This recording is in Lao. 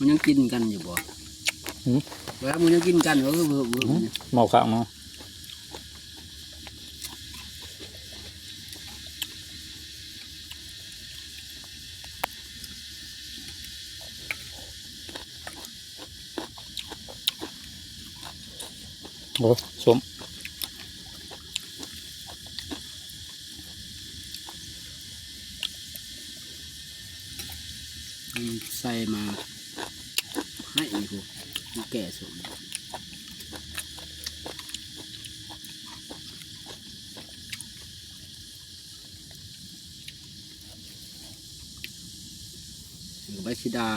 ຍັງກິນກັນຢູ່ບໍ່? ຫືມ? ວ່າໝູຍັງກິນກັນບໍ່? ຄືເພິ່ນ ເວົ້າຂ້າງເນາະ. ໂອ້ ສົ້ມ ອືມ ໃສ່ໝາກໄຮນີ້ພຸ້ນ ມັນແກ້ສົ້ມ. ໃບສີດາ